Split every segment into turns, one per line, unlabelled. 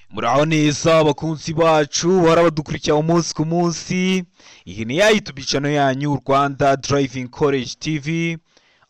Muraho neza abakunzi bacu bahora badukurikira umunsi ku munsi. Iyi ni ya YouTube channel yanyu Rwanda Driving College TV,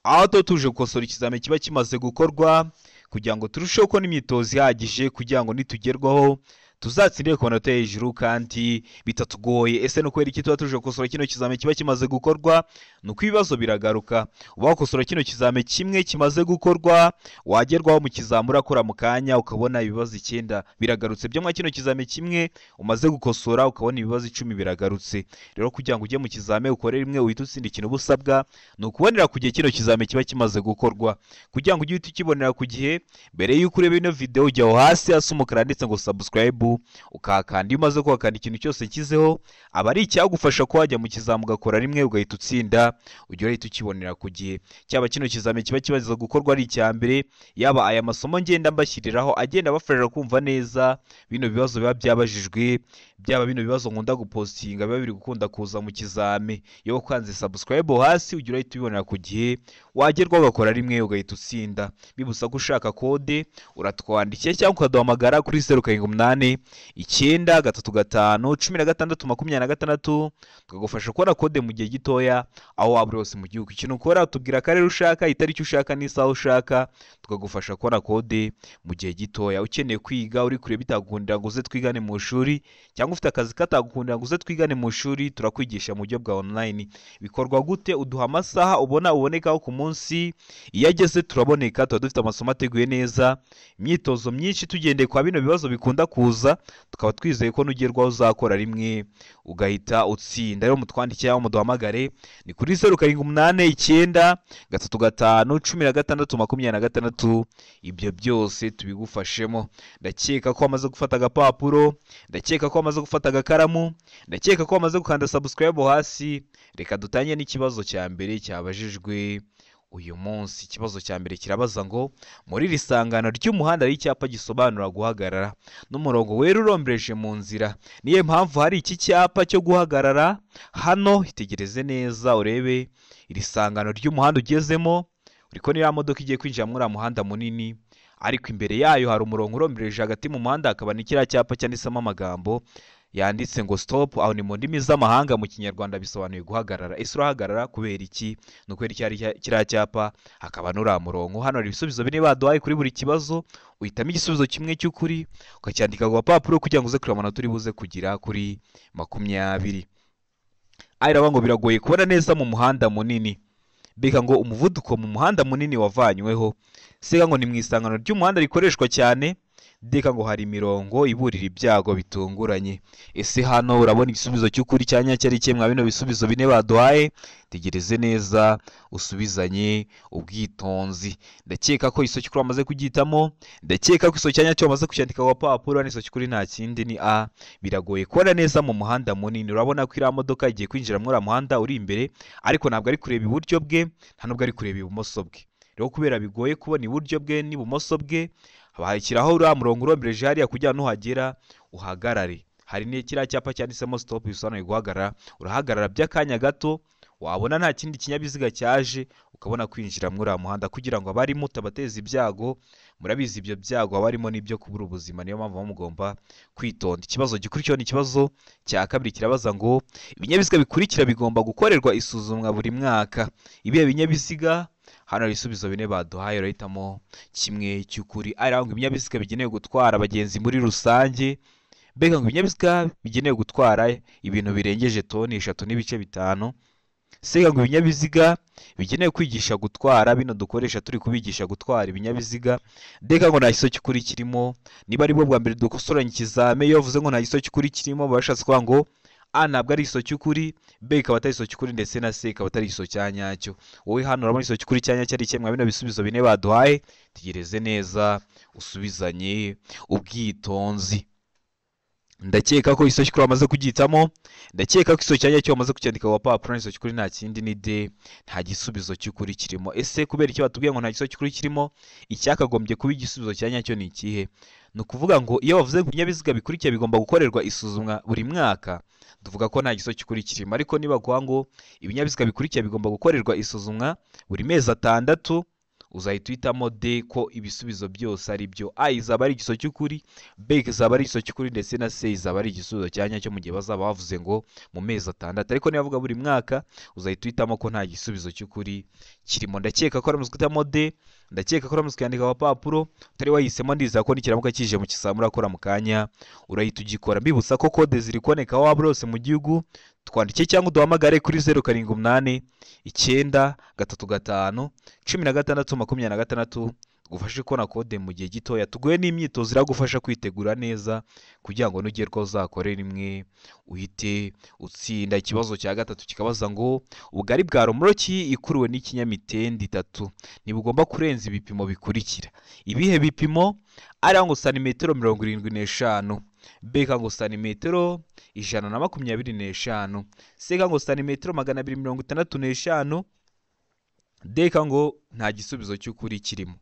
aho tuba tuje gukosora ikizamini kiba kimaze gukorwa kugira ngo turusheho kubona imyitozo ihagije kugira ngo nitugerwaho tuzatsindire ku manota hejuru kandi bitatugoye. Ese no kubera iki tuba tuje gukosora kino kizamini kiba kimaze gukorwa? Ni uko ibibazo biragaruka. Uba wakosora kino kizamini kimwe kimaze gukorwa, wagerwaho mu kizamini urakora mu kanya ukabona ibibazo 9 biragarutse. Byo mwa kino kizamini kimwe umaze gukosora ukabona ibibazo 10 biragarutse. Rero kugira ngo ujye mu kizamini ukore rimwe uhite utsinda ikintu ubusabwa ni ukubonera ku gihe kino kizamini kiba kimaze gukorwa. Kugira ngo ujye uhita ukibonera ku gihe, mbere y'uko ureba ino video ujya aho hasi hasa umukara handitse ngo subscribe, ukahakanda. Iyo umaze kuhakanda ikintu cyose nshyizeho aba ari icyagufasha ko wajya mu kizamini ugakora rimwe ugahita utsinda, ujya uhita ukibonera ku gihe. Cyaba kino kizamini kiba kimaze gukorwa ari icya mbere, yaba aya masomo ngenda mbashyiriraho agenda abafasha kumva neza bino bibazo biba byabajijwe, byaba bino bibazo nkunda gupostinga biba biri gukunda kuza mu kizami. Iyo ukanze subscribe hasi ujya uhita ubibonera ku gihe, wagerwaho ugakora rimwe ugahita utsinda. Bibutsa ko ushaka kode uratwandikiye cyangwa ukaduhamagara kuri 078 9 3 5 16 26, tukagufasha kubona kode mu gihe gitoya aho waba uri hose mu gihugu. Ikintu ukora utubwira akarere ushaka, itariki ushaka n'isaha ushaka, tukagufasha kubona kode mu gihe gitoya. Ukeneye kwiga uri kure bitagukundira ngo uze twigane mu ishuri, cyangwa ufite akazi katagukundira ngo uze twigane mu ishuri, turakwigisha mu buryo bwa online. Bikorwa gute? Uduha amasaha ubona ubonekaho ku munsi, iyo ageze turaboneka, tuba dufite amasomo ateguye neza, imyitozo myinshi tugendeye kwa bino bibazo bikunda kuza, tukaba twizeye ko nugerwaho uzakora rimwe ugahita utsinda. Rero mutwandikiye aho muduhamagare ni kuri 078 9 3 5 16 26, ibyo byose tubigufashemo. Ndakeka ko wamaze gufata agapapuro, ndakeka ko wamaze gufata agakaramu, ndakeka ko wamaze gukanda subscribe hasi. Reka dutangire n'ikibazo cya mbere cyabajijwe uyu munsi. Ikibazo cya mbere kirabaza ngo muri iri sangano ry'umuhanda hari icyapa gisobanura guhagarara n'umurongo wera urombereje mu nzira. Niyo mpamvu hari iki cyapa cyo guhagarara hano. Itegereze neza urebe iri sangano ry'umuhanda ugezemo, uriko ni ya modoka igiye kwinjira muri uriya muhanda munini, ariko imbere yayo hari umurongo urombereje hagati mu muhanda, hakaba n'ikiriya cyapa cyanditsemo amagambo yanditse ngo stop. Aho ni mu ndimi z'amahanga, mu Kinyarwanda bisobanuye guhagarara. Ese urahagarara kubera iki? Ni ukubera iki hari kiriya cyapa hakaba n'uriya murongo? Hano hari ibisubizo bine baduhaye kuri buri kibazo, uhitamo igisubizo kimwe cy'ukuri ukacyandika ku gapapuro kugira ngo uze kureba amanota uri buze kugira kuri 20. A iravuga ngo biragoye kubona neza mu muhanda munini. B ngo umuvuduko mu muhanda munini wavanyweho. C ngo ni mu isangano ry'umuhanda rikoreshwa cyane. D ngo hari imirongo iburira ibyago bitunguranye. Ese hano urabona igisubizo cy'ukuri cya nyacyo ari kimwe bino bisubizo bine baduhaye? Tegereze neza usubizanye ubwitonzi. Ndakeka ko iso cy'ukuri wamaze kugitamo, ndakeka ko iso cya nyacyo wamaze kucyandika ku gapapuro. N'iso cy'ukuri nta kindi ni A. Biragoye kubona neza mu muhanda munini. Urabona ko iriya modoka igiye kwinjira muri uriya muhanda uri imbere, ariko ntabwo ari kureba iburyo bwe, nta nubwo ari kureba ibumoso bwe. Rero kubera bigoye kubona iburyo bwe n'ibumoso bwe, bahashyiraho uriya murongo urombereje hariya kugira ngo nuhagera uhagarare. Hari n'ikiriya cyapa cyanditsemo stop bisobanuye guhagarara. Urahagarara by'akanya gato, wabona nta kindi kinyabiziga cyaje ukabona kwinjira muri uriya muhanda kugira ngo abarimo utabateza ibyago. Murabizi ibyo byago haba harimo n'ibyo kubura ubuzima, niyo mpamvu muba mugomba kwitonda. Ikibazo gikurikiyeho ni ikibazo cya kabiri, kirabaza ngo ibinyabiziga bikurikira bigomba gukorerwa isuzumwa buri mwaka. Ibihe binyabiziga? Hano hari ibisubizo bine baduhaye, urahitamo kimwe cy'ukuri. A iravuga ngo ibinyabiziga bigenewe gutwara abagenzi muri rusange. B ngo ibinyabiziga bigenewe gutwara ibintu birengeje toni 3.5. C ngo ibinyabiziga bigenewe kwigisha gutwara, bino dukoresha turi kubigisha gutwara ibinyabiziga. D ngo nta gisobanuro cy'ukuri kirimo. Niba ari bwo bwa mbere dukosoranye ikizame, iyo bavuze ngo nta gisobanuro cy'ukuri kirimo, baba bashatse kuvuga ngo A ntabwo ari igisobanuro cy'ukuri, B ikaba atari igisobanuro cy'ukuri, ndetse na C ikaba atari igisobanuro cya nyacyo. Wowe hano urabona igisobanuro cy'ukuri cya nyacyo ari kimwe bino bisubizo bine baduhaye. Tegereze neza usubizanye ubwitonzi. Ndakeka ko igisobanuro cy'ukuri wamaze kugihitamo, ndakeka ko igisobanuro cya nyacyo wamaze kucyandika ku gapapuro. N'igisobanuro cy'ukuri nta kindi ni D, nta gisubizo cy'ukuri kirimo. Ese kubera icyo batubwiye ngo nta gisubizo cy'ukuri kirimo, icyakagombye kuba igisubizo cya nyacyo ni ikihe? Ni ukuvuga ngo iyo bavuze ngo ibinyabiziga bikurikira bigomba gukorerwa isuzumwa buri mwaka, tuvuga ko nta gisubizo cy'ukuri kirimo. Ariko niba baguha ngo ibinyabiziga bikurikira bigomba gukorerwa isuzumwa buri mezi 6, Uzahita uhitamo D ko ibisubizo byose ari byo. A izaba ari igisubizo cy'ukuri, B izaba ari igisubizo cy'ukuri, ndetse na C izaba ari igisubizo cya nyacyo mu gihe bazaba bavuze ngo mu mezi 6. Ariko niba bavuga buri mwaka, uzahita uhitamo ko nta gisubizo cy'ukuri kirimo. Ndakeka ko waramaze guhitamo D, ndakeka ko waramaze kuyandika ku papuro. Utari wahisemo, ndizera ko nikiramuka kije mu kizamini urakora mu kanya urahita ugikora. Mbibutsa ko kode ziri kuboneka aho waba uri hose mu gihugu. Twandike cyangwa uduhamagare kuri 0 7 8 9 3 5 16 26, tugufashe kubona kode mu gihe gitoya. Tuguhe n'imyitozo iragufasha kwitegura neza kugira ngo nugerwaho uzakore rimwe uhite utsinda. Ikibazo cya gatatu kikabaza ngo ubugari bwa romoroki ikuruwe n'ikinyamitende 3 ntibugomba kurenza ibipimo bikurikira. Ibihe bipimo? Ari ngo santimetero 75, B ngo santimetero 125, C ngo santimetero 265, D ngo nta gisubizo cy'ukuri kirimo.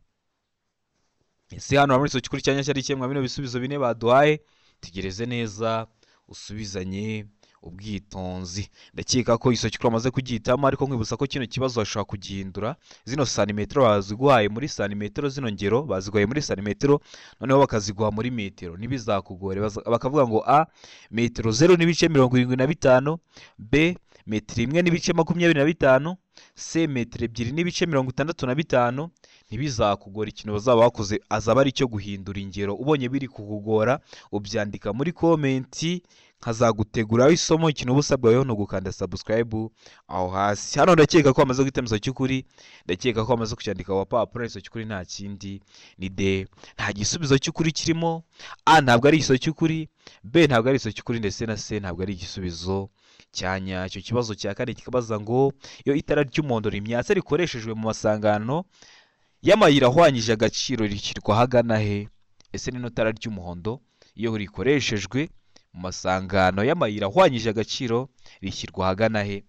Ese hano muri cy'ukuri cyanya cyari kimwe bino bisubizo bine baduhaye? Tegereze neza usubizanye ubwitonzi. Ndakeka ko iso cy'ukuri amaze kugihitamo, ariko nkwibutsa ko kino kibazo bashobora kugihindura. Zino santimetero baziguhaye muri santimetero, zino ngero baziguhaye muri santimetero, noneho bakaziguha muri metero. Ntibizakugore, bakavuga ngo A metero 0.75, B metero 1.25, C metero 2.65. Ntibizakugora, ikintu bazaba bakoze azaba ari icyo guhindura ingero. Ubonye biri kukugora ubyandika muri komenti, nkazaguteguraho isomo. Ikintu uba usabwa weho ni ugukanda subscribe aho hasi. Hano ndakeka ko wamaze guhitamo isomo cy'ukuri, ndakeka ko wamaze kucyandika ku papuro. Isomo cy'ukuri nta kindi ni D, nta gisubizo cy'ukuri kirimo. A ntabwo ari igisubizo cy'ukuri, B ntabwo ari igisubizo cy'ukuri, ndetse na C ntabwo ari igisubizo cya nyacyo. Ikibazo cya kane kikabaza ngo iyo itara ry'umuhondo rimyatse rikoreshejwe mu masangano y'amayira ahwanyije agaciro rishyirwa ahagana he? Ese nino tara ry'umuhondo iyo rikoreshejwe mu masangano y'amayira ahwanyije agaciro rishyirwa ahagana he?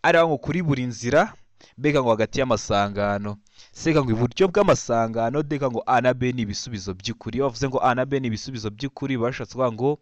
Ari ngo kuri buri nzira, B ngo hagati y'amasangano, C ngo iburyo bw'amasangano, D ngo A na B ni ibisubizo by'ukuri. Iyo bavuze ngo A na B ni ibisubizo by'ukuri, bashatse kuvuga ngo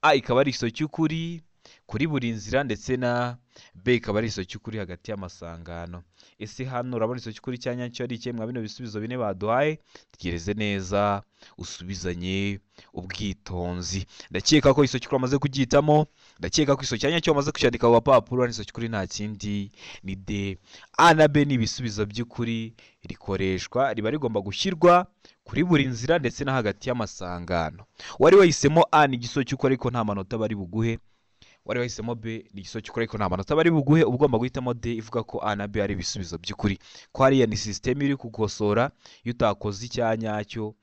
A ikaba ari igisubizo cy'ukuri kuri buri nzira, ndetse na B ikaba ari igisubizo cy'ukuri hagati y'amasangano. Ese hano urabona igisubizo cy'ukuri cya nyacyo ari ikihe mwa bino bisubizo bine baduhaye? Tegereze neza usubizanye ubwitonzi. Ndakeka ko igisubizo cy'ukuri wamaze kugihitamo, ndakeka ko igisubizo cya nyacyo wamaze kucyandika ku gapapuro. Igisubizo cy'ukuri nta kindi ni D. A na B ni ibisubizo by'ukuri, rikoreshwa riba rigomba gushyirwa kuri buri nzira ndetse no hagati y'amasangano. Wari wahisemo A ni igisubizo cy'ukuri ariko nta manota bari buguhe. Wari wahisemo B ni igisubizo cy'ukuri ariko nta manota bari buguhe. Uba ugomba guhitamo D ivuga ko A na B ari ibisubizo by'ukuri. Ko hariya ni sisiteme iri kugosora, iyo utakoze icya nyacyo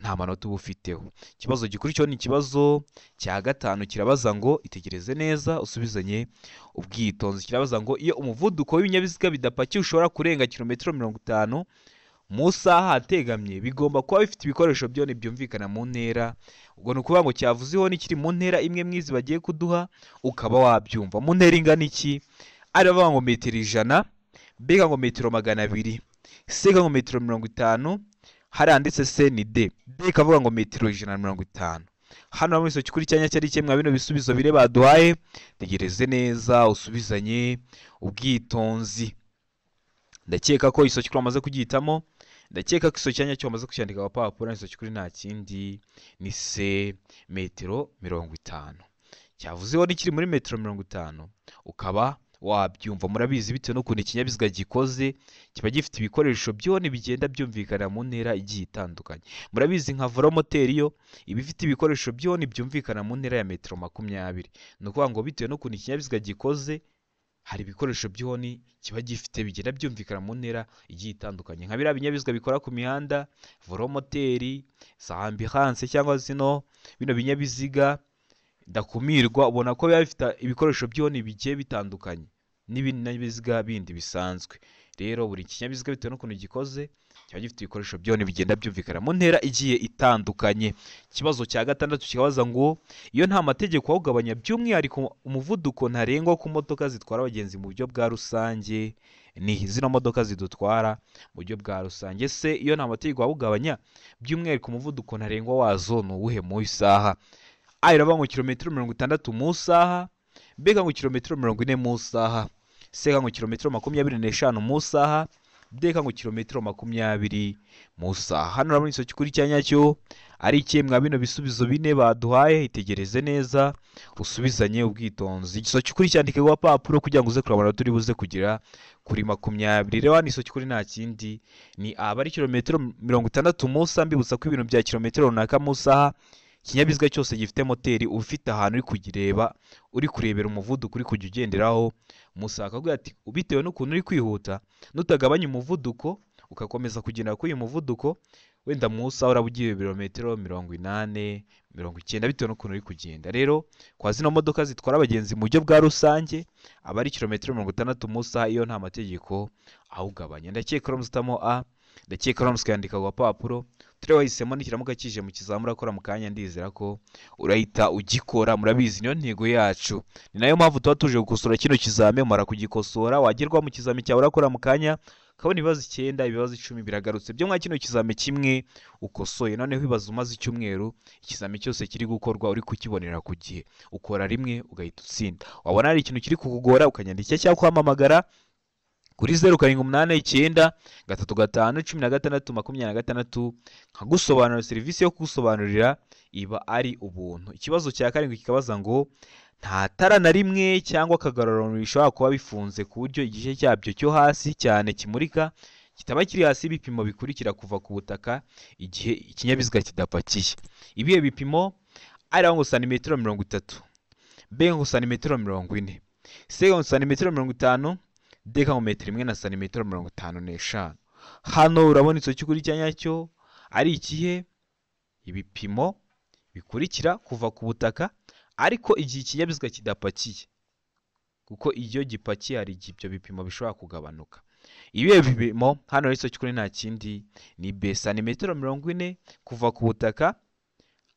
nta manota uba ufiteho. Ikibazo gikurikiyeho ni ikibazo cya gatanu, kirabaza ngo itegereze neza usubizanye ubwitonzi. Kirabaza ngo iyo umuvuduko w'ibinyabiziga bidapakiye ushobora kurenga kilometero 50 mu isaha ategamye, bigomba kuba bifite ibikoresho byone byumvikana mu ntera. Ubwo ni ukuvuga ngo cyavuze ihoni kiri mu ntera imwe mwizi bagiye kuduha, ukaba wabyumva mu ntera ingana iki? Ari bavuga ngo metero 100, B ngo metero 200, C ngo metero 50, haranditse C ni D, D ikavuga ngo metero 150. Hano muri icyo cy'ukuri cyanya cyari kimwe bino bisubizo bire baduhaye. Tegereze neza usubizanye ubwitonzi. Ndakeka ko iso cy'ukuri wamaze kugihitamo, ndakeka ko iso cyanya cyo wamaze kucyandika ku papuro. Iso cy'ukuri nta kindi ni C metero 50. Cyavuzeho n'ikiri muri metero 50 ukaba wabyumva. Murabizi bitewe n'ukuntu ikinyabiziga gikoze kiba gifite ibikoresho byone bigenda byumvikana mu ntera igiye itandukanye. Murabizi nka velomoteri yo iba ifite ibikoresho byone byumvikana mu ntera ya metero 20. Ni ukuvuga ngo bitewe n'ukuntu ikinyabiziga gikoze hari ibikoresho by'ihoni kiba gifite bigenda byumvikana mu ntera igiye itandukanye. Nka biriya binyabiziga bikora ku mihanda, velomoteri, za ambulance cyangwa zino bino binyabiziga ndakumirwa, ubona ko biba bifite ibikoresho by'ihoni bigiye bitandukanye n'ibinyabiziga bindi bisanzwe. Rero buri kinyabiziga bitewe n'ukuntu gikoze kiba gifite ibikoresho by'ihoni bigenda byumvikana mu ntera igiye itandukanye. Ikibazo cya gatandatu kikabaza ngo iyo nta mategeko awugabanya by'umwihariko umuvuduko ntarengwa ku modoka zitwara abagenzi mu buryo bwa rusange, ni zino modoka zidutwara mu buryo bwa rusange. Se iyo nta mategeko awugabanya by'umwihariko umuvuduko ntarengwa wazo ni uwuhe mu isaha? A iravuga ngo kilometero 60 mu isaha, B ngo kilometero 40 mu isaha, C ngo kilometero 25 mu isaha, D ngo kilometero 20 mu saha. Hano urabona igisobanuro cy'ukuri cya nyacyo ari ikihe mwa bino bisubizo bine baduhaye? Itegereze neza usubizanye ubwitonzi. Igisobanuro cy'ukuri cyandike ku gapapuro kugira ngo uze kurabona turi buze kugera kuri 20. Rero hano igisobanuro cy'ukuri nta kindi ni aba ari kilometero 60 mu saha. Mbibutsa ko ibintu bya kilometero runaka mu saha, ikinyabiziga cyose gifite moteri ufite ahantu uri kugireba, uri kurebera umuvuduko uri kujya ugenderaho mu saha. Akakubwira ati bitewe n'ukuntu uri kwihuta, nutagabanya umuvuduko ugakomeza kugendera kuri uyu muvuduko, wenda mu saha uraba ugiye ibirometero 80, 90 bitewe n'ukuntu uri kugenda. Rero kwa zino modoka zitwara abagenzi mu buryo bwa rusange aba ari kilometero 60 mu saha iyo nta mategeko awugabanya. Ndakeka uramutse uhitamo A, ndakeka uramutse ukayandika ku gapapuro. Turiya wahisemo nikiramuka kije mu kizamura akora mu kanya, ndizera ko urahita ugikora. Murabizi niyo ntego yacu, ni nayo mpamvu tuba tuje gukosora kino kizame. Umara kugikosora wagerwa mu kizame cyawe urakora mu kanya ukabona ibibazo 9, ibibazo 10 biragarutse byo mwa kino kizame kimwe ukosoye. Noneho ibibazo umaze icyumweru ikizame cyose kiri gukorwa uri kukibonera ku gihe, ukora rimwe ugahita utsinda. Wabona hari ikintu kiri kukugora ukanyandikira cyangwa ukampamagara kuri 0 7 8 9 3 5 16 26 nkagusobanurira. Serivisi yo kugusobanurira iba ari ubuntu. Ikibazo cya 7 kikabaza ngo nta tara na rimwe cyangwa akagarurarumuri bishobora kuba bifunze ku buryo igice cyabyo cyo hasi cyane kimurika kitaba kiri hasi y'ibipimo bikurikira kuva ku butaka igihe ikinyabiziga kidapakiye. Ibihe bipimo? Ari ngo santimetero 30, B ngo santimetero 40, C ngo santimetero 50, D ngo metero 1 na santimetero 55. Hano urabona icyo cy'ukuri cya nyacyo ari ikihe? Ibipimo bikurikira kuva ku butaka ariko igihe ikinyabiziga kidapakiye, kuko iyo gipakiye hari igihe ibyo bipimo bishobora kugabanuka. Ibihe bipimo? Hano rero cy'ukuri nta kindi ni B, santimetero 40 kuva ku butaka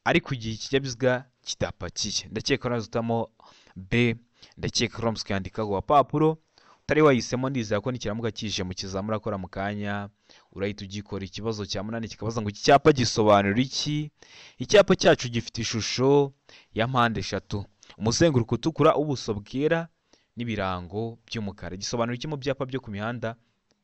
ariko igihe ikinyabiziga kidapakiye. Ndakeka urazitamo B, ndakeka uramutse ukayandika ku gapapuro. Utari wahisemo ndizera ko nikiramuka kije mu kizamura akora mu kanya urahita ugikora. Ikibazo cya 8 kikabaza ngo iki cyapa gisobanura iki? Icyapa cyacu gifite ishusho ya mpande 3, umuzenguruko utukura, ubuso bwera n'ibirango by'umukara. Gisobanura iki mu byapa byo ku mihanda?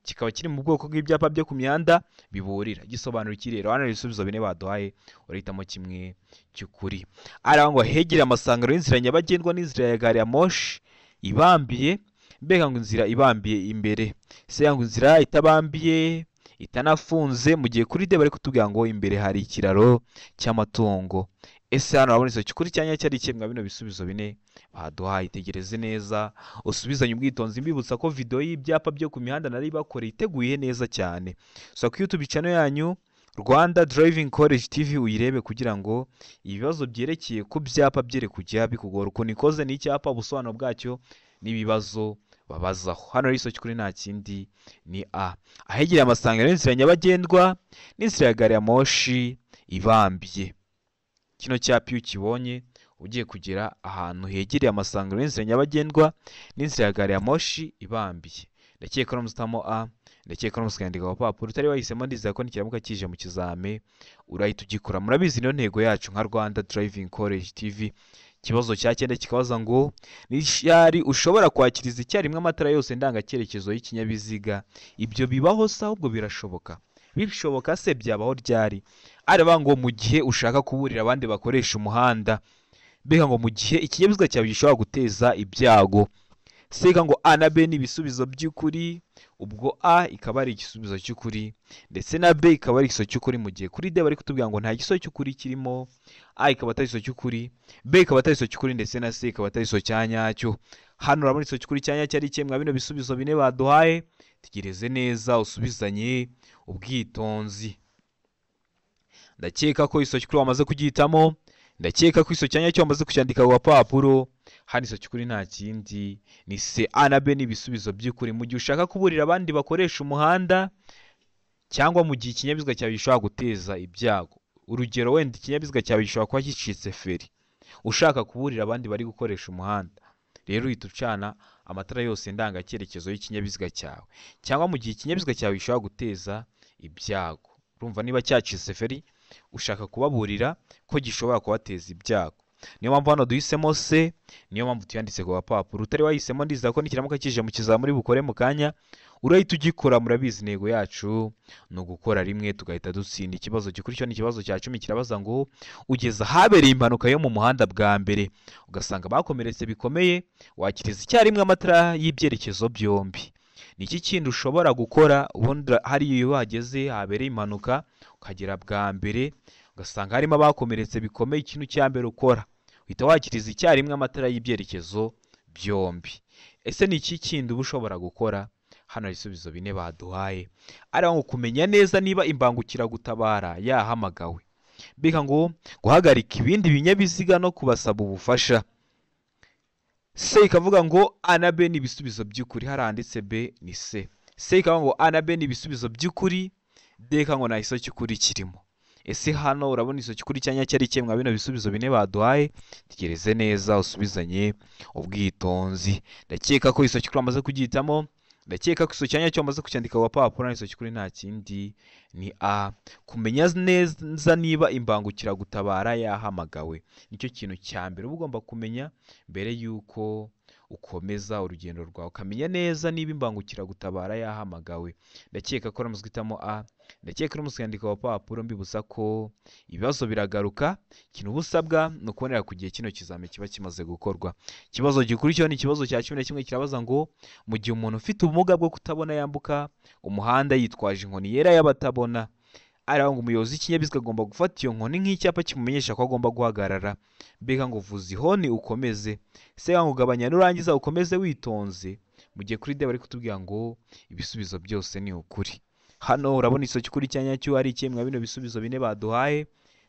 Kikaba kiri mu bwoko bw'ibyapa byo ku mihanda biburira. Gisobanura iki rero? Hano ibisubizo bine baduhaye, urahitamo kimwe cy'ukuri. Aravuga ngo hegere amasangano y'inzira nyabagendwa n'inzira ya gari ya moshi ibambiye, mbega ngo inzira ibambiye imbere, se ngo inzira itabambiye itanafunze, mu gihe kuri D bari kutubwira ngo imbere hari ikiraro cy'amatungo. Ese hano urabona icyo cy'ukuri cya nyacyo ari ikihe mwa bino bisubizo bine baduhaye? Itegereze neza usubizanye ubwitonzi. Mbibutsa ko video y'ibyapa byo ku mihanda nari bakoreye iteguye neza cyane. So ku YouTube channel yanyu Rwanda Driving College TV uyirebe kugira ngo ibibazo byerekeye ku byapa byere kujya bikugora. Ukuntu ikoze n'icyapa, ubusobanuro bwacyo n'ibibazo babazaho. Hano rero igisobanuro cy'ukuri nta kindi ni A, ahegereye amasangano y'inzira nyabagendwa n'inzira ya gari ya moshi ibambiye. Kino cyapa iyo ukibonye ugiye kugera ahantu hegereye amasangano y'inzira nyabagendwa n'inzira ya gari ya moshi ibambiye. Ndakeka uramutse A, ndakeka uramutse ukandika ku gapapuro. Utari wahisemo ndizera ko nikiramuka kije mu kizame urahita ugikora. Murabizi niyo ntego yacu nka Rwanda Driving College TV. Ikibazo cya 9 kikabaza ngo ni ryari ushobora kwakiriza icyarimwe amatara yose ndangacyerekezo y'ikinyabiziga? Ibyo bibaho se? Ahubwo birashoboka. Bishoboka se byabaho ryari? Araba ngo mu gihe ushaka kuburira abandi bakoresha umuhanda, mbega ngo mu gihe ikinyabiziga cyawe gishobora guteza ibyago. Seka ngo A na B ni ibisubizo by'ukuri, ubwo A ikaba ari igisubizo cy'ukuri ndetse na B ikaba ari igisubizo cy'ukuri, mu gihe kuri D bari kutubwira ngo nta gisubizo cy'ukuri kirimo, A ikaba atari igisubizo cy'ukuri, B ikaba atari igisubizo cy'ukuri ndetse na C ikaba atari igisubizo cya nyacyo. Hano urabona igisubizo cy'ukuri cya nyacyo ari ikihe mwa bino bisubizo bine baduhaye? Tegereze neza usubizanye ubwitonzi. Ndakeka ko igisubizo cy'ukuri wamaze kugihitamo, ndakeka ko igisubizo cya nyacyo wamaze kucyandika ku gapapuro. Hano igisubizo cy'ukuri nta kindi ni C. A na B ni ibisubizo by'ukuri mu gihe ushaka kuburira abandi bakoresha umuhanda cyangwa mu gihe ikinyabiziga cyawe gishobora guteza ibyago. Urugero wenda ikinyabiziga cyawe gishobora kuba gicitse feri, ushaka kuburira abandi bari gukoresha umuhanda, rero uhita ucana amatara yose ndangacyerekezo y'ikinyabiziga cyawe, cyangwa mu gihe ikinyabiziga cyawe gishobora guteza ibyago. Urumva niba cyacitse feri ushaka kubaburira ko gishobora kubateza ibyago. Niyo mpamvu hano duhisemo C, niyo mpamvu tuyanditse ku gapapuro. Utari wahisemo ndizera ko nikiramuka kije mu kizamuri bukore mu kanya Urahita ugikora, murabizi intego yacu ni ugukora rimwe tugahita dutsinda. Ikibazo gikurikira ni ikibazo cya 10 kirabaza ngo ugeze ahabereye impanuka yo mu muhanda bwa mbere ugasanga bakomeretse bikomeye, wakiriza icyarimwe amatara y'ibyerekezo byombi. Ni iki kindi ushobora gukora? Ubundi hariya iyo wageze habereye impanuka ukagera bwa mbere ugasanga harimo abakomeretse bikomeye, ikintu cya mbere ukora uhita wakiriza icyarimwe amatara y'ibyerekezo byombi. Ese ni iki kindi uba ushobora gukora? Hano ibisubizo bine baduhaye ari ngo kumenya neza niba imbangukiragutabara yahamagawe, mbega ngo guhagarika ibindi binyabiziga no kubasaba ubufasha. C ikavuga ngo A na B ni ibisubizo by'ukuri, haranditse B ni C. C ikavuga ngo A na B ni ibisubizo by'ukuri, D ikavuga ngo nta gisubizo cy'ukuri kirimo. Ese hano urabona igisubizo cy'ukuri cyanya cyari ikihe mwa bino bisubizo bine baduhaye? Tegereze neza usubizanye ubwitonzi. Ndakeka ko igisubizo cy'ukuri wamaze kugihitamo, ndakeka ko igisubizo cyanya cyo wamaze kucyandika ku gapapuro, igisubizo cy'ukuri nta kindi ni A. Kumenya neza niba imbangukiragutabara yahamagawe nicyo kintu cya mbere uba ugomba kumenya mbere y'uko ukomeza urugendo rwawe, ukamenya neza niba imbangukiragutabara yahamagawe. Ndakeka ko uramutse uhitamo A, ndakeka uramutse ukandika ku gapapuro. Mbibutsa ko ibibazo biragaruka, ikintu uba usabwa ni ukubonera ku gihe kino kizami kiba kimaze gukorwa. Ikibazo gikurikiyeho ni ikibazo cya 11 kirabaza ngo mu gihe umuntu ufite ubumuga bwo kutabona yambuka umuhanda yitwaje inkoni yera y'abatabona, ari ngo umuyobozi w'ikinyabiziga agomba gufata iyo nkoni nk'icyapa kimumenyesha ko agomba guhagarara. Mbega ngo vuza ihoni ukomeze, se ngo gabanya nurangiza ukomeze witonze. Mu gihe kuri D bari kutubwira ngo ibisubizo byose ni ukuri. Hano urabona igisubizo cy'ukuri cya nyacyo ari ikihe mwa bino bisubizo bine baduhaye?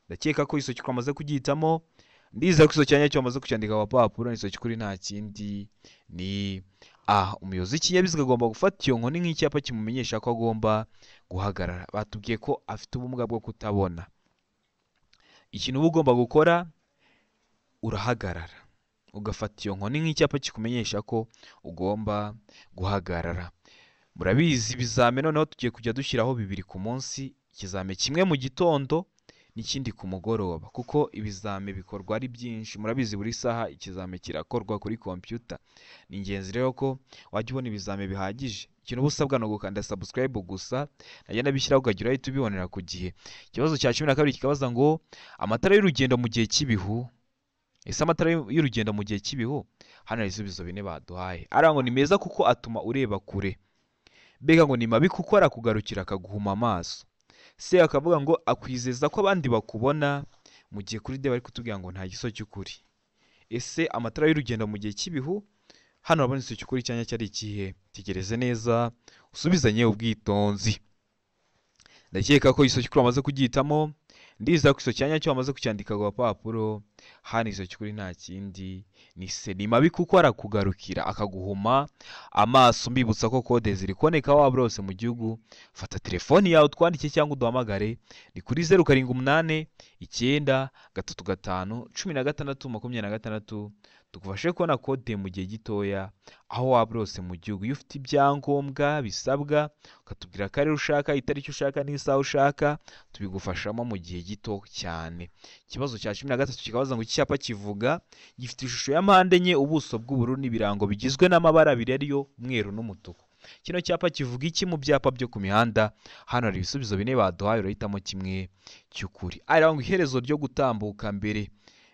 Ndakeka ko igisubizo cy'ukuri wamaze kugihitamo, ndizera ko igisubizo cya nyacyo wamaze kucyandika ku gapapuro, igisubizo cy'ukuri nta kindi ni A. Umuyobozi w'ikinyabiziga agomba gufata iyo nkoni nk'icyapa kimumenyesha ko agomba guhagarara. Batubwiye ko afite ubumuga bwo kutabona. Ikintu uba ugomba gukora, urahagarara ugafata iyo nkoni nk'icyapa kikumenyesha ko ugomba guhagarara. Murabizi ibizame noneho tugiye kujya dushyiraho 2 ku munsi, ikizame kimwe mu gitondo n'ikindi ku mugoroba, kuko ibizame bikorwa ari byinshi. Murabizi buri saha ikizame kirakorwa kuri kompiyuta. Ni ingenzi rero ko wajya ubona ibizame bihagije. Ikintu uba usabwa ni ugukanda subscribe gusa, najya nabishyiraho ukagira uhita ubibonera ku gihe. Ikibazo cya 12 kikabaza ngo amatara y'urugendo mu gihe cy'ibihu. Ese amatara y'urugendo mu gihe cy'ibihu? Hano hari ibisubizo bine baduhaye. Ari ngo ni meza kuko atuma ureba kure, mbega ngo ni mabi kuko arakugarukira akaguhuma amaso. Se akavuga ngo akwizeza ko abandi bakubona, mu gihe kuri D bari kutubwira ngo nta gisubizo cy'ukuri. Ese amatara y'urugendo mu gihe cy'ibihu? Hano urabona igisubizo cy'ukuri cyanya cyari ikihe? Tegereze neza usubizanye ubwitonzi. Ndakeka ko igisubizo cy'ukuri wamaze kugihitamo, ndizera ko igisubizo cyanya cyo wamaze kucyandika ku gapapuro. Hano igisubizo cy'ukuri nta kindi ni C. Ni mabi kuko arakugarukira akaguhuma amaso. Mbibutsa ko kode ziri kuboneka waba hose mu gihugu. Fata telefoni yawe utwandike cyangwa uduhamagare, ni kuri 0 7 8 9 3 5 16 26, tugufashe kubona kode mu gihe gitoya aho waba hose mu gihugu. Iyo ufite ibyangombwa bisabwa ukatubwira akarere ushaka, itariki ushaka n'isaha ushaka, tubigufashamo mu gihe gito cyane. Ikibazo cya 13 kikabaza ngo iki cyapa kivuga gifite ishusho ya mpande enye, ubuso bw'ubururu n'ibirango bigizwe n'amabara abiri ariyo umweru n'umutuku. Kino cyapa kivuga iki mu byapa byo ku mihanda? Hano hari ibisubizo bine baduhaye, urahitamo kimwe cy'ukuri. Ari ngo iherezo ryo gutambuka mbere,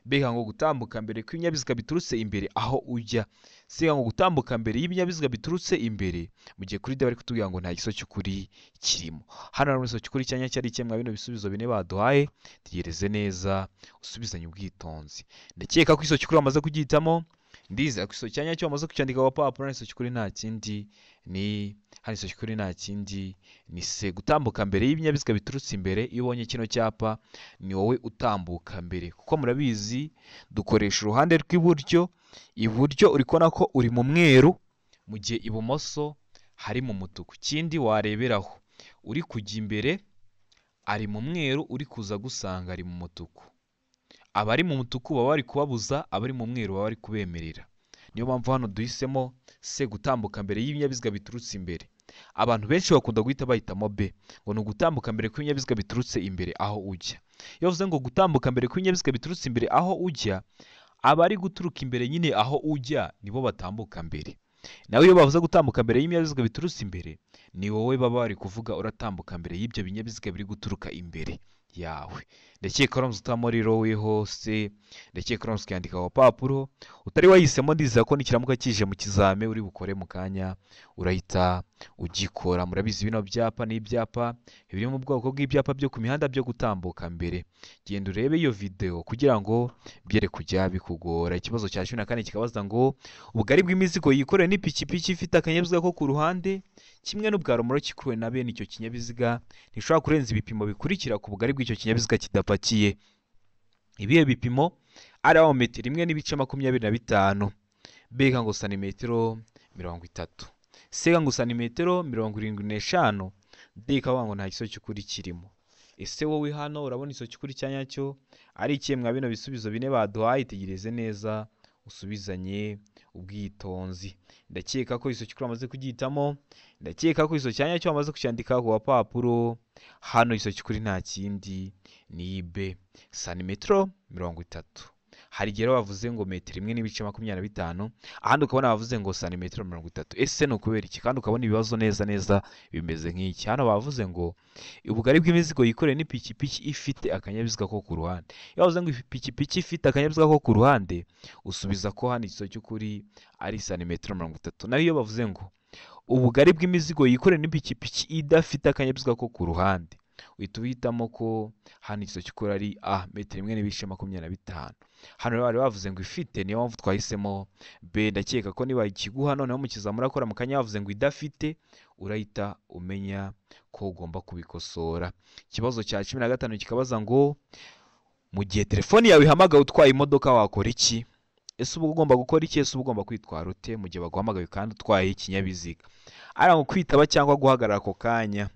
mbega ngo gutambuka mbere kw'ibinyabiziga biturutse imbere aho ujya. Si ngo gutambuka mbere y'ibinyabiziga biturutse imbere, mu gihe kuri D bari kutubwira ngo nta gisubizo cy'ukuri kirimo. Hano hari igisubizo cy'ukuri cyanya cyari ikihe mwa bino bisubizo bine baduhaye? Tegereze neza usubizanye ubwitonzi. Ndakeka ko igisubizo cy'ukuri wamaze kugihitamo, ndizera ko igisubizo cyanya cyo wamaze kucyandika ku gapapuro. Igisubizo cy'ukuri nta kindi ni hano, igisubizo cy'ukuri nta kindi ni C. Gutambuka mbere y'ibinyabiziga biturutse imbere, iyo ubonye kino cyapa ni wowe utambuka mbere, kuko murabizi dukoresha uruhande rw'iburyo. Iburyo uri kubona ko uri mu mweru, mu gihe ibumoso hari mu mutuku. Ikindi wareberaho, uri kujya imbere ari mu mweru, uri kuza gusanga ari mu mutuku. Abari mu mutuku baba bari kubabuza, abari mu mweru baba bari kubemerera. Niyo mpamvu hano duhisemo C, gutambuka mbere y'ibinyabiziga biturutse imbere. Abantu benshi bakunda guhita bahitamo B, ngo ni ugutambuka mbere kw'ibinyabiziga biturutse imbere aho ujya. Iyo uvuze ngo gutambuka mbere kw'ibinyabiziga biturutse imbere aho ujya, abari guturuka imbere nyine aho ujya nibo batambuka mbere. Nawe iyo bavuze gutambuka mbere y'ibinyabiziga biturutse imbere, ni wowe baba bari kuvuga uratambuka mbere y'ibyo binyabiziga biri guturuka imbere yawe. Ndakeka uramutse utamo rero hose, ndakeka uramutse ukiyandika ku gapapuro utari wahisemo, ndizera ko nikiramuka kije mu kizame uri bukore mu kanya urahita ugikora. Murabizi bino byapa ni ibyapa biri mu bwoko bw'ibyapa byo ku mihanda byo gutambuka mbere. Genda urebe iyo video kugira ngo byere kujya bikugora. Ikibazo cya 14 kikabaza ngo ubugari bw'imizigo yikorewe n'ipikipiki ifite akanyabiziga ko ku ruhande kimwe n'ubwa romoroki ikuruwe na bene icyo kinyabiziga ntishobora kurenza ibipimo bikurikira ku bugari bw'icyo kinyabiziga kidapakiye. Ibihe bipimo? Ari aho metero 1.25, B ngo santimetero 30, C ngo santimetero 75, D ikavuga ngo nta gisubizo cy'ukuri kirimo. Ese wowe hano urabona igisubizo cy'ukuri cya nyacyo ari ikihe mwa bino bisubizo bine baduhaye? Itegereze neza usubizanye ubwitonzi. Ndakeka ko igisubizo cy'ukuri wamaze kugihitamo, ndakeka ko igisubizo cya nyacyo wamaze kucyandika ku gapapuro. Hano igisubizo cy'ukuri nta kindi ni B, santimetero 30. Hari igihe bavuze ngo metero 1.25, ahandi ukabona bavuze ngo santimetero 30. Ese ni ukubera iki? Kandi ukabona ibibazo neza neza bimeze nk'iki. Hano bavuze ngo ubugari bw'imizigo yikorewe n'ipikipiki ifite akanyabiziga ko ku ruhande. Iyo bavuze ngo ipikipiki ifite akanyabiziga ko ku ruhande, usubiza ko hano igisubizo cy'ukuri ari santimetero 30. Naho iyo bavuze ngo ubugari bw'imizigo yikorewe n'ipikipiki idafite akanyabiziga ko ku ruhande, uhita uhitamo ko hano igisubizo cy'ukuri ari A, metero 1.25. Hano rero bari bavuze ngo ifite, niyo mpamvu twahisemo B. Ndakeka ko niba ikiguha noneho mu kizamini urakora mu kanya bavuze ngo idafite, urahita umenya ko ugomba kubikosora. Ikibazo cya 15 kikabaza ngo mu gihe telefoni yawe ihamagaye utwaye imodoka wakora iki? Ese uba ugomba gukora iki? Ese uba ugomba kwitwara ute mu gihe baguhamagaye kandi utwaye ikinyabiziga? Ari ngo kwitaba cyangwa guhagarara ako kanya,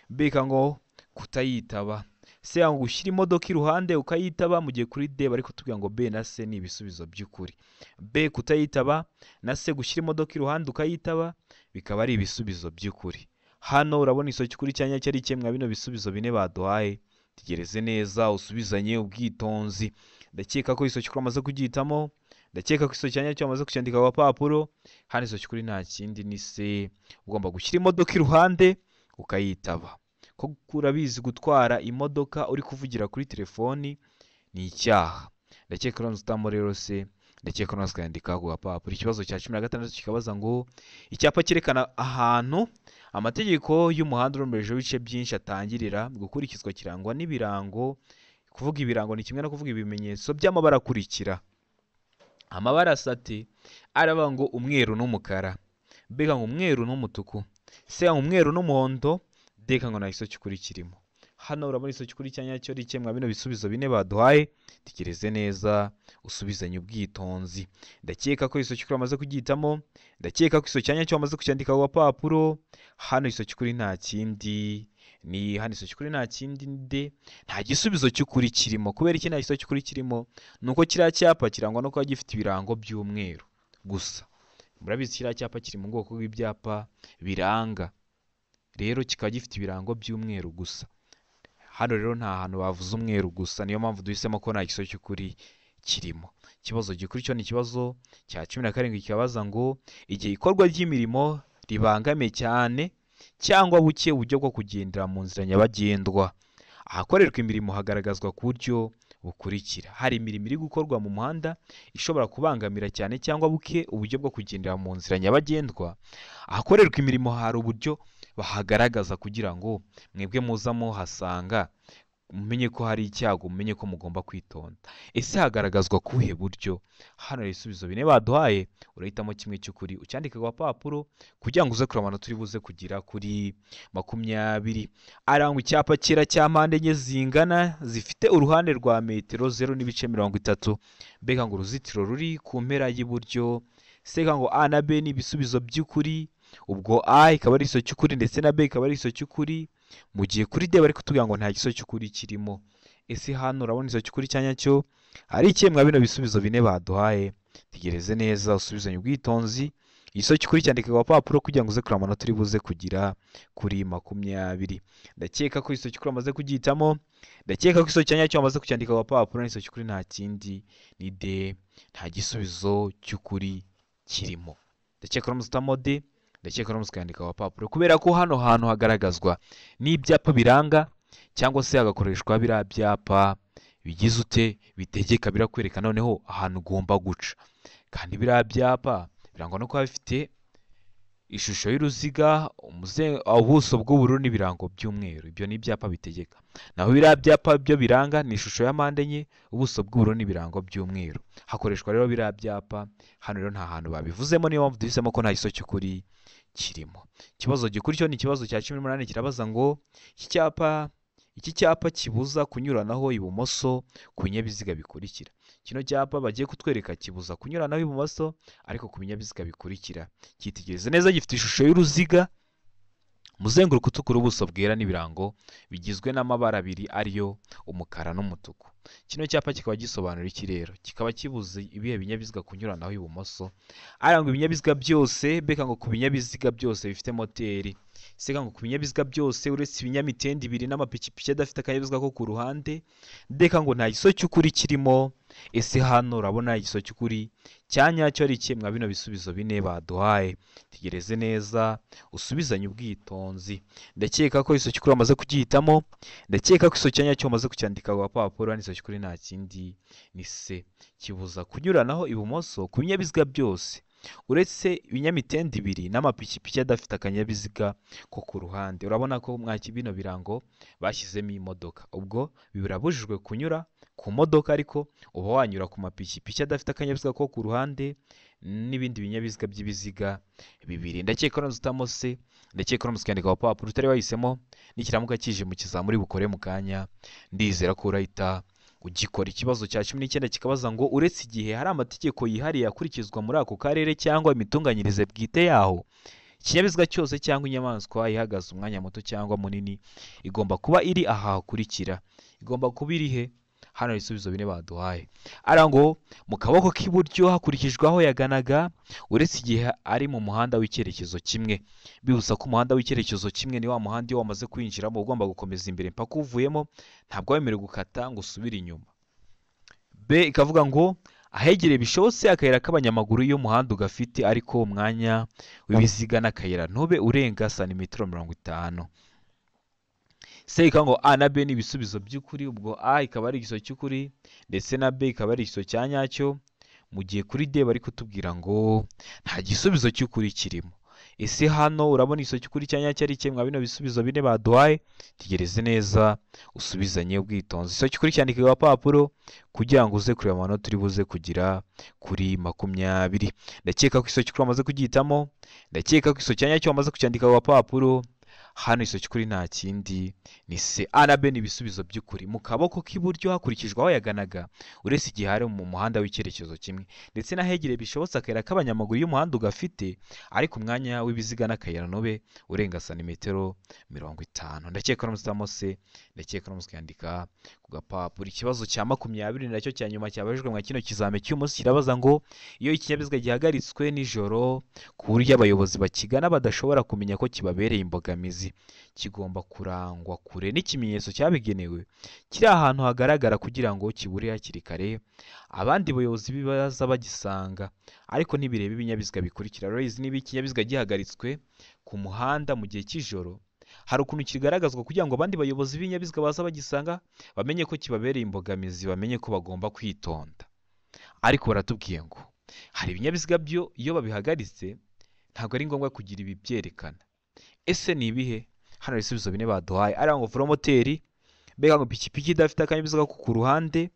B ngo kutayitaba, C ngo gushyira imodoka iruhande ukayitaba, mu gihe kuri D bari kutubwira ngo B na C ni ibisubizo by'ukuri. B kutayitaba na C gushyira imodoka iruhande ukayitaba bikaba ari ibisubizo by'ukuri. Hano urabona igisubizo cy'ukuri cya nyacyo ari ikihe mwa bino bisubizo bine baduhaye? Tegereze neza usubizanye ubwitonzi. Ndakeka ko igisubizo cy'ukuri wamaze kugihitamo, ndakeka ko igisubizo cya nyacyo wamaze kucyandika ku gapapuro. Hano igisubizo cy'ukuri nta kindi ni C, ugomba gushyira imodoka iruhande ukayitaba. Ko urabizi gutwara imodoka uri kuvugira kuri telefoni ni icyaha. Ndakeka uramutse utamo rero se, ndakeka uramutse ukayandika ku gapapuro. Ikibazo cya 16 kikabaza ngo icyapa cyerekana ahantu amategeko y'umuhanda uromberejeho ibice byinshi atangirira gukurikizwa kirangwa n'ibirango. Kuvuga ibirango ni kimwe no kuvuga ibimenyetso by'amabara akurikira. Amabara asate aravuga ngo umweru n'umukara, B ngo umweru n'umutuku, C ngo umweru n'umuhondo, D ngo nta gisubizo cy'ukuri kirimo. Hano urabona igisubizo cy'ukuri cya nyacyo ari ikihe mwa bino bisubizo bine baduhaye? Tekereze neza usubizanye ubwitonzi. Ndakeka ko igisubizo cy'ukuri wamaze kugihitamo, ndakeka ko igisubizo cya nyacyo wamaze kucyandika ku gapapuro. Hano igisubizo cy'ukuri nta kindi ni hano igisubizo cy'ukuri nta kindi ni D, nta gisubizo cy'ukuri kirimo. Kubera iki nta gisubizo cy'ukuri kirimo? Ni uko kiriya cyapa kirangwa no kuba gifite ibirango by'umweru gusa. Murabizi kiriya cyapa kiri mu bwoko bw'ibyapa biranga, rero kikaba gifite ibirango by'umweru gusa. Hano rero nta hantu bavuze umweru gusa, niyo mpamvu duhisemo ko nta gisubizo cy'ukuri kirimo. Ikibazo gikurikiyeho ni ikibazo cya 17 kikabaza ngo igihe ikorwa ry'imirimo ribangamiye cyane cyangwa buke uburyo bwo kugendera mu nzira nyabagendwa, ahakorerwa imirimo hagaragazwa ku buryo bukurikira. Hari imirimo iri gukorwa mu muhanda ishobora kubangamira cyane cyangwa buke uburyo bwo kugendera mu nzira nyabagendwa. Ahakorerwa imirimo hari uburyo bahagaragaza kugira ngo mwebwe muza muhasanga mumenye ko hari icyago, mumenye ko mugomba kwitonda. Ese hagaragazwa kuhe buryo? Hano ibisubizo bine baduhaye, urahitamo kimwe cy'ukuri ucyandike ku gapapuro kugira ngo uze kureba amanota uri buze kugira kuri 20. Arangwa icyapa cyera cya mpande enye zingana zifite uruhande rwa metero 0.30, mbega ngo uruzitiro ruri ku mpera y'iburyo. C ngo A na B ni ibisubizo by'ukuri, ubwo A ikaba ari igisubizo cy'ukuri ndetse na B ikaba ari igisubizo cy'ukuri, mu gihe kuri D bari kutubwira ngo nta gisubizo cy'ukuri kirimo. Ese hano urabona igisubizo cy'ukuri cya nyacyo ari ikihe mwa bino bisubizo bine baduhaye? Tegereze neza usubizanye ubwitonzi. Igisubizo cy'ukuri cyandike ku gapapuro kugira ngo uze kureba amanota uri buze kugira kuri 20. Ndakeka ko igisubizo cy'ukuri wamaze kugihitamo, ndakeka ko igisubizo cya nyacyo wamaze kucyandika ku gapapuro. Igisubizo cy'ukuri nta kindi ni D, nta gisubizo cy'ukuri kirimo. Ndakeka uramutse D, ndakeka uramutse ukayandika ku gapapuro, kubera ko hano hantu hagaragazwa n'ibyapa biranga cyangwa se hagakoreshwa biriya byapa bigize ute bitegeka, birakwereka noneho ahantu ugomba guca. Kandi biriya byapa birangwa no kuba bifite ishusho y'uruziga, ubuso bw'ubururu n'ibirango by'umweru. Ibyo ni ibyapa bitegeka. Naho biriya byapa byo biranga ni ishusho ya mpande enye, ubuso bw'ubururu n'ibirango by'umweru. Hakoreshwa rero biriya byapa. Hano rero nta hantu babivuzemo, niyo mpamvu duhisemo ko nta giso cy'ukuri kirimo. Ikibazo gikurikiyeho ni ikibazo cya 18, kirabaza ngo iki cyapa kibuza kunyuranaho ibumoso ku binyabiziga bikurikira. Kino cyapa bagiye kutwereka kibuza kunyuranaho ibumoso ariko ku binyabiziga bikurikira. Cyitegereze neza, gifite ishusho y'uruziga, umuzenguruko utukura, ubuso bwera n'ibirango bigizwe n'amabara abiri ariyo umukara n'umutuku. Kino cyapa kikaba gisobanura iki rero? Kikaba kibuza ibihe binyabiziga kunyuranaho ibumoso, ariko ngo ibinyabiziga byose, mbega ngo ku binyabiziga byose bifite moteri, seka ngo ku binyabiziga byose uretse ibinyamitende ibiri n'amapikipiki adafite akanyabiziga ko ku ruhande, ndeka ngo nta giso cy'ukuri kirimo. Ese hano urabona igiso cy'ukuri cya nyacyo ari ikihe mwa bino bisubizo bine baduhaye? Tegereze neza usubizanye ubwitonzi. Ndakeka ko igiso cy'ukuri wamaze kugihitamo, ndakeka ko igiso cya nyacyo wamaze kucyandika ku gapapuro. Hano igiso cy'ukuri nta kindi ni se, kibuza kunyuranaho ibumoso ku binyabiziga byose uretse ibinyamitende ibiri n'amapikipiki adafite akanyabiziga ko ku ruhande. Urabona ko mwaki bino birango bashyizemo imodoka, ubwo birabujijwe kunyura ku modoka, ariko uba wanyura ku mapikipiki adafite akanyabiziga ko ku ruhande n'ibindi binyabiziga by'ibiziga bibiri. Ndakeka uramutse utamo se, ndakeka uramutse ukandika ku gapapuro utari wahisemo, nikiramuka kije mu kizamuri bukore mu kanya, ndizera ko urahita ugikora. Ikibazo cya 19 kikabaza ngo uretse igihe hari amategeko yihariye akurikizwa muri ako karere cyangwa imitunganyirize bwite yaho, ikinyabiziga cyose cyangwa inyamaswa ihagaze umwanya muto cyangwa munini igomba kuba iri aha hakurikira. Igomba kuba iri he? Hano ibisubizo bine baduhaye. Ara ngo mu kaboko k'iburyo hakurikijwe aho yaganaga, uretse igihe ari mu muhanda w'icyerekezo kimwe. Bibutsa ko umuhanda w'icyerekezo kimwe ni wa muhanda iyo wamaze kwinjiramo ugomba gukomeza imbere mpaka uvuyemo, ntabwo wemerewe gukata ngo usubire inyuma. B ikavuga ngo ahegereye bishobotse akayira k'abanyamaguru iyo umuhanda ugafite, ariko umwanya w'ibiziga n'akayira ntube urenga santimetero 50. C ikavuga ngo A na B ni ibisubizo by'ukuri, ubwo A ikaba ari igiso cy'ukuri ndetse na B ikaba ari igiso cya nyacyo, mu gihe kuri D bari kutubwira ngo nta gisubizo cy'ukuri kirimo. Ese hano urabona igiso cy'ukuri cya nyacyo ari ikihe mwa bino bisubizo bine baduhaye? Tegereze neza usubizanye ubwitonzi. Igiso cy'ukuri cyandike ku gapapuro kugira ngo uze kureba amanota uri buze kugira kuri 20. Ndakeka ko igiso cy'ukuri wamaze kugihitamo, ndakeka ko igiso cya nyacyo wamaze kucyandika ku gapapuro. Hano igiso cy'ukuri nta kindi ni C. A na B ni ibisubizo by'ukuri. Mu kaboko k'iburyo hakurikijwe aho yaganaga, uretse igihe ari mu muhanda w'icyerekezo kimwe ndetse n'ahegereye bishobotse akayira k'abanyamaguru iyo umuhanda ugafite, ariko umwanya w'ibiziga n'akayira ntube urenga santimetero 50. Ndakeka uramutse utamo C, ndakeka uramutse ukandika ku gapapuro. Ikibazo cya 20 nacyo cya nyuma cyabajijwe mwa kino kizame cy'umunsi kirabaza ngo iyo ikinyabiziga gihagaritswe nijoro ku buryo abayobozi bakigana badashobora kumenya ko kibabereye imbogamizi, kigomba kurangwa kure n'ikimenyetso cyabigenewe kiri ahantu hagaragara kugira ngo kibure hakiri kare abandi bayobozi bibaza bagisanga, ariko ntibirebe ibinyabiziga bikurikira. Rero niba ikinyabiziga gihagaritswe ku muhanda mu gihe cy'ijoro, hari ukuntu kigaragazwa kugira ngo abandi bayobozi b'ibinyabiziga baza bagisanga bamenye ko kibabereye imbogamizi, bamenye ko bagomba kwitonda. Ariko baratubwiye ngo hari ibinyabiziga byo iyo babihagaritse ntabwo ari ngombwa kugira ibi byerekana. Ese ni ibihe? Hano ibisubizo bine baduhaye. Ari ngo voromoteri, mbega ngo ipikipiki idafite akanyabiziga ko ku ruhande,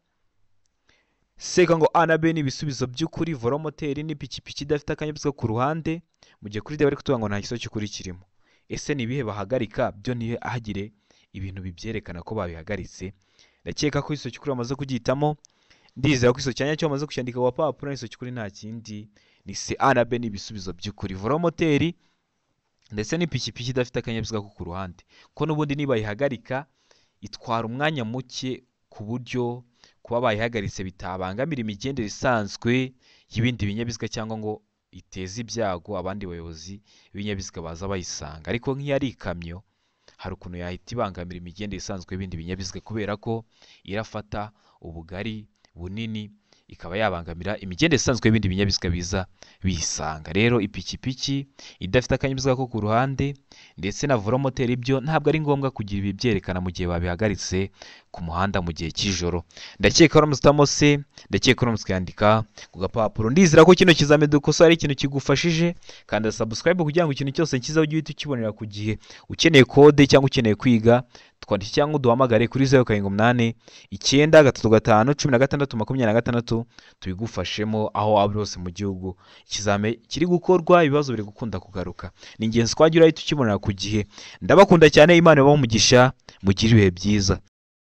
seka ngo A na B ni ibisubizo by'ukuri, voromoteri n'ipikipiki idafite akanyabiziga ku ruhande, mu gihe kuri D bari kutubwira ngo nta giso cy'ukuri kirimo. Ese ni ibihe bahagarika byo ntihagire ibintu bibyerekana ko babihagaritse? Ndakeka ko igiso cy'ukuri bamaze kugihitamo, ndizera ko igiso cya nyacyo bamaze kucyandika ku gapapuro. Igiso cy'ukuri nta kindi ni C. A na B ni ibisubizo by'ukuri, voromoteri ndetse n'ipikipiki idafite akanyabiziga ko ku ruhande, ko n'ubundi nibayihagarika itwara umwanya muke ku buryo kuba bayihagaritse bitabangamira imigendere isanzwe y'ibindi binyabiziga cyangwa ngo iteze ibyago abandi bayobozi b'ibinyabiziga baza bayisanga. Ariko nk'iyo ari ikamyo hari ukuntu yahita ibangamira imigendere isanzwe y'ibindi binyabiziga kubera ko irafata ubugari bunini ikaba yabangamira imigendere isanzwe y'ibindi binyabiziga biza bisanga. Rero ipikipiki idafite akanyabiziga ko ku ruhande ndetse na voromoteri, ibyo ntabwo ari ngombwa kugira ibi byerekana mu gihe babihagaritse ku muhanda mu gihe cy'ijoro. Ndakeka uramutse utamose, ndakeka uramutse ukandika ku gapapuro. Ndizera ko kino kizamini dukosora ari ikintu kigufashije. Kanda subscribe kugira ngo ikintu cyose kiza ujye uhita ukibonera ku gihe. Ukeneye kode cyangwa ukeneye kwiga, twandike cyangwa uduhamagare kuri 078 935 16 26, tubigufashemo aho waba uri hose mu gihugu. Ikizame kiri gukorwa, ibibazo biri gukunda kugaruka, ni ingenzi ko wajya urahita ukibonera ku gihe. Ndabakunda cyane, Imana ibahe umugisha, mugire ibihe byiza.